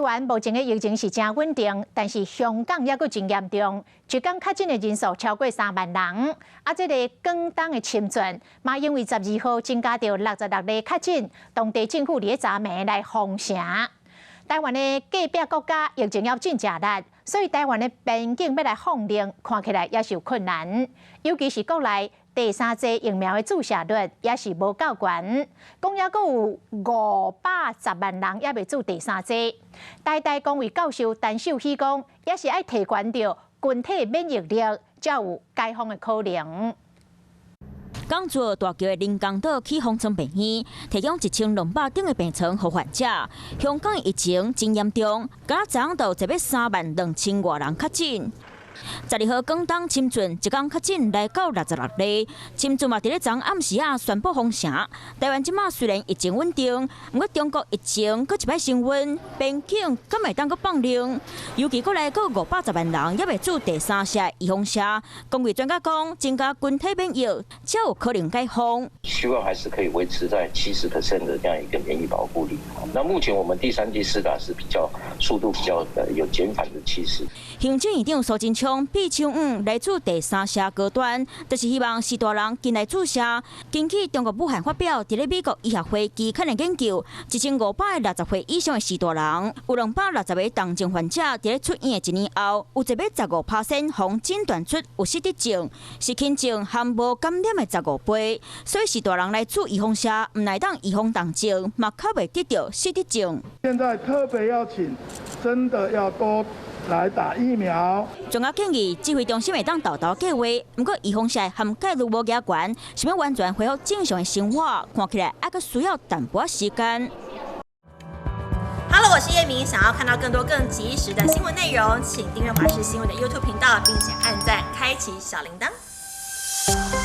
灣目前的疫情是誠穩定，但是香港猶閣真嚴重，一工確診的人數超過3萬人。啊，這個廣東的深圳嘛，因為12號增加著66例確診，當地政府佇咧昨暝來封城。台灣的隔壁國家疫情猶真誠力，所以台灣的邊境欲來放令，看起來也是有困難。尤其是國內第三劑疫苗的注射率也是無夠懸，講猶閣有510萬人猶未注第三劑。台大公衛教授陳秀喜講，也是愛提懸著群體免疫力，才有解封的可能。港珠澳大橋的人工島起方艙病院，提供1200張的病床予患者。香港疫情真嚴重，敢昨昏就一欲3萬2千外人確診。12號，廣東深圳一工確診來到66例，深圳嘛佇咧昨暗時仔宣布封城。台灣這馬雖然疫情穩定，毋過中國疫情閣一擺升溫，邊境敢會當閣放令？尤其國內閣510萬人猶未注第三劑預防射，公衛專家講，增加群體免疫才有可能解封。希望還是可以維持在70% 的這樣一個免疫保護力。那目前我們第三劑施打是比較速度比較有減緩的趨勢。行政院長蘇貞昌臂秋五來注第三劑高端，就是希望序大人緊來注射。根據中國武漢發表佇咧美國醫學會期刊的研究，1560歲以上的序大人，有260個重症患者，佇咧出院的一年後，有一欲15%予診斷出有失智症，是輕症和無感染的15倍。所以序大人來注預防射，毋但會當預防重症，嘛較袂得著失智症。現在特別要請，真的要多來打疫苗。專家建議，指揮中心會當沓沓計劃，毋過預防射涵蓋率無遮懸，想欲完全恢復正常的生活，看起來猶閣需要淡薄仔時間。 Hello，我是葉明，想要看到更多更及時的新聞內容，請訂閱華視新聞的 YouTube 頻道，並且按讚，開啟小鈴鐺。